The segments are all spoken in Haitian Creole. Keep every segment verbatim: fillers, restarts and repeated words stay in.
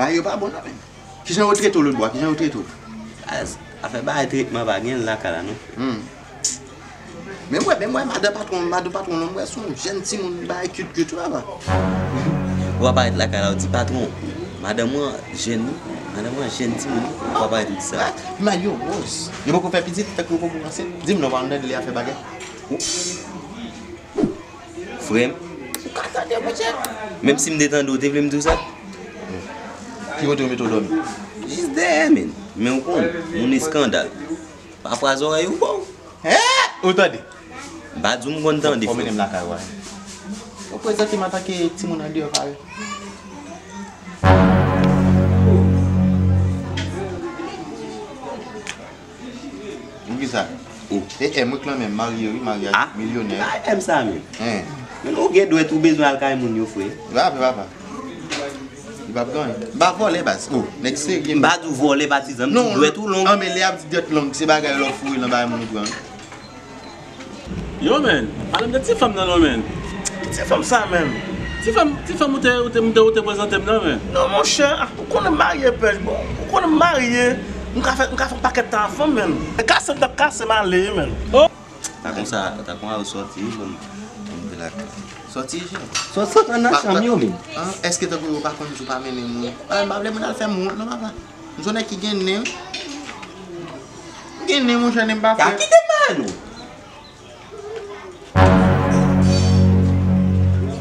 Bagay yo pa bon non, men. Kijan yo trete w lòtbò a? Kijan yo trete w? Baz, afè bagay tretman pa gen lakay la non. Hmm. Men m wè, men m wè madan patwon, madan patwon lan, m wè se yon jèn timoun, bagay cute cute wi papa. Ou pa parèt lakay la, ou di patwon, madan mwen jèn wi, madan mwen jèn timoun wi, ou pa parèt ou di sa. Mayo Rose. Yo poko fè pitit, tank yo poko ansent. Di m non, pa m tande li ap fè bagay. Frè m. Ou ka tande, monchè. Menm si m te tande, ou te vle m di w sa? Ki kote yo mete w dòmi? Jis dèyè, men. Men ou konn, moun eskandal. Pafwa zòrèy ou bon. Hein? Ou tande? M pa di w m konn tande, frè. Fò mennen m lakay ou a. Ou prezante m antanke timoun andeyò kare. Poukisa? E M wi klanmen, m marye wi, maryaj milyonè. Ah, M sa menm. Hein. Men ou gen dwèt ou bezwen al kay moun yo, frè. Papa, papa. Li p ap ganyen. M pa vòlè baz. Oh, nèg serye. M pa di w vòlè patizan, m di dwèt ou long. Non, men lè y ap di dwèt long, se bagay lè w foure nan bagay moun ou pran. Yo, men, pale m de ti fanm nan non, men. Ti fanm sa, men. Ti fanm, ti fanm ou te, ou te, ou te, ou te prezante m nan, men. Non, monchè, ah, ou konnen m marye, pèch, bon, ou konnen m marye, m ka fè, m ka fè yon pakèt tan ak fanm, men. E kase m t ap kase m ale, men. Oh! Ta konsa, ta konsa ou sòti, bon, bon, de la. Sòti, jan. Sòti, sòti nan chanm yo, men. Ah, èske tankou yo pa konn di w pa mennen moun? Ah, m pa vle moun al fè m wont, non, papa. M se yon nèg ki gen nen. M gen nen, monchè, nen m pa fè. Ka kite m ba nou.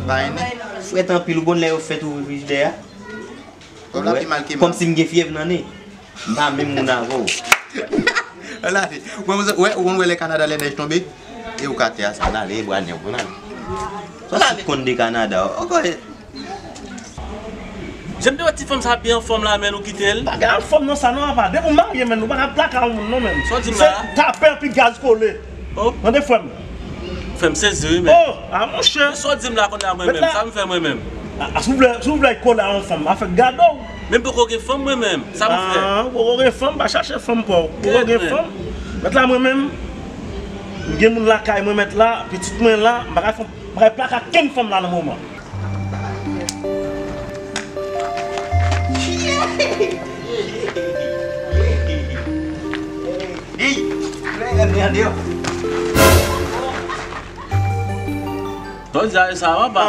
Bay nen. Frèt anpil, ou konn lè yo fèt ouvri frijidè a? Kòm la pi mal ke mal. Kòmsi m gen fyèv nan nen. M pa menm moun avè w. Ann ale. Wè, wè, ou konn wè lè Kanada lè nèj tonbe? E ou ka te a sa, ann ale, bwa nen, ann ale. Sa w konn de Kanada? Jan m te wè ti fanm sa byen anfòm la, men ou kite l. Pa gen anfòm nan sa non, apa. Depi w marye, men, ou pa ka plaka yon moun non, men. Sa w di m la? Se tapè anpi gaz kole. Oh. Tande, frè m. Frè m sezi wi, men. Oh, ah, monchè. Men sa w di m la kounye a, mwen menm, sa m fè mwen menm? Ah, si w vle, si w vle kole a yon fanm, afè gade w. Men m poko gen fanm mwen menm, sa m fè? Ah, ou poko gen fanm, pa chache fanm pa w. Ou poko gen fanm. Mèt la, mwen menm, m gen moun lakay mwen, mèt la, pitit mwen la, m pa ka fè, m pa ka plaka kenn fanm la nan moman. Ey! Lè gade andeyò. Jodi a e sa, papa.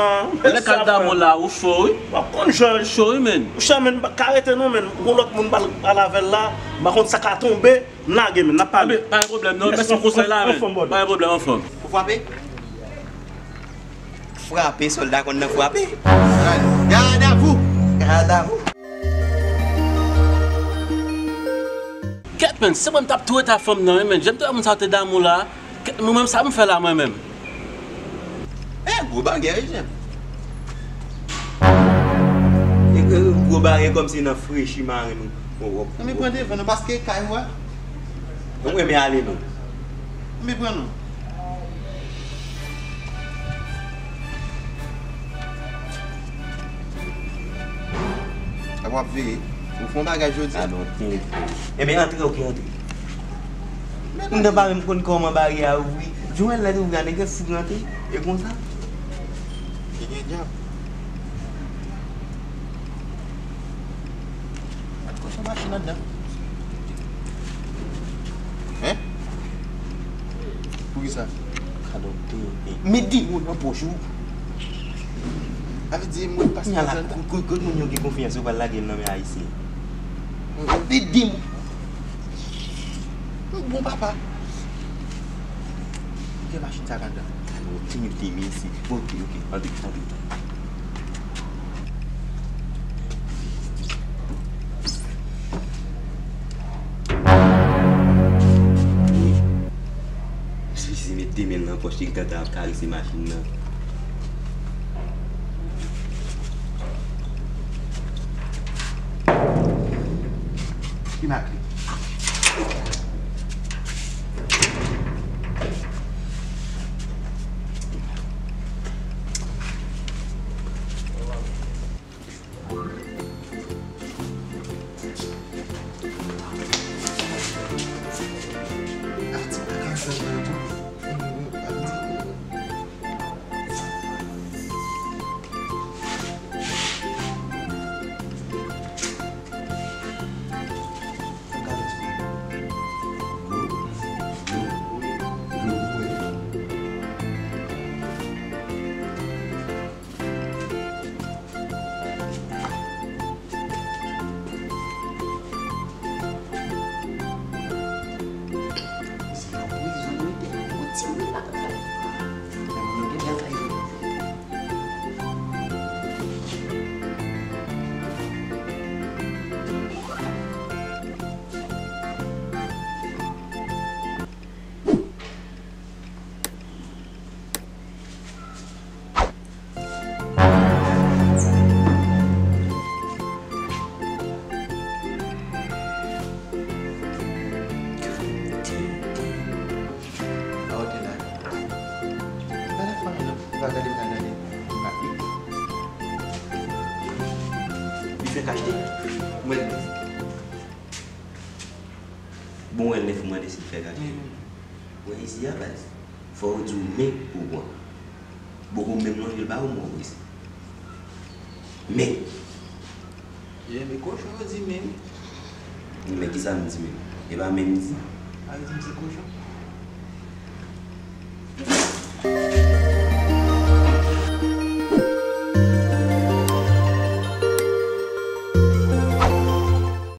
Lè kal damou la, ou cho, wi. W ap konn jòj. Cho, wi, men. Ou cho, men, m pa ka rete, non, men. Ou gon lòt moun pral, pral avè l la. M pa konn sa ka tonbe. M lage, men. N ap pale. Pa gen pwoblèm, non. Mèsi pou konsèy la, men. Pa gen pwoblèm, anfòm. Ou frape? Frape, sòlda konn nan frape. Gadavou! Gadavou! Kèt, men, se mwen m t ap tou rete ak fanm nan, wi, men. Jan m te wè moun sa yo te damou la. Kèt, mwen menm, sa m fè la, mwen menm? Eh, gwo bagay, wi, jan. E, e, gwo bagay kòmsi nan frechi maren nou. Non, men pran devan, non, paske kay ou a. Mwen renmen ale, non. Men pran, non. Sa w ap veye. Ou fè yon bagay jodi a. Alò, tenten. Enben, antre, oke, antre. Moun nan pa menm konn kòman baryè a ouvri. Jwenn lè l ouvri a, nèg yo fou rantre. E konsa. Ki gen djab. Gad konsa machin anndan. Hein? Poukisa? Gad on tenten. Met de moun nan pòch ou. Sa vle di moun pa... Kounye a la, kote moun yo gen konfyans, yo pral lage l nan men Ayisyen. Met de moun. Yon bon papa. Gen machin sa k anndan. Alò, tini tini isi. Oke, oke. Antre, antre. Sezi met de men l nan pòch li, gentan ap karese machin nan. Ki makri? Fè kachte. Mwen. Bon, wè, lè fou mande si l fè kachte. Wè, isi a, baz. Fò w di w men pou w pran. Boko menm lonje l ba ou, mwen, isi. Men. Ye, men kochon yo di men wi. Men kisa m di men? E pa men m di. A vle di m se kochon?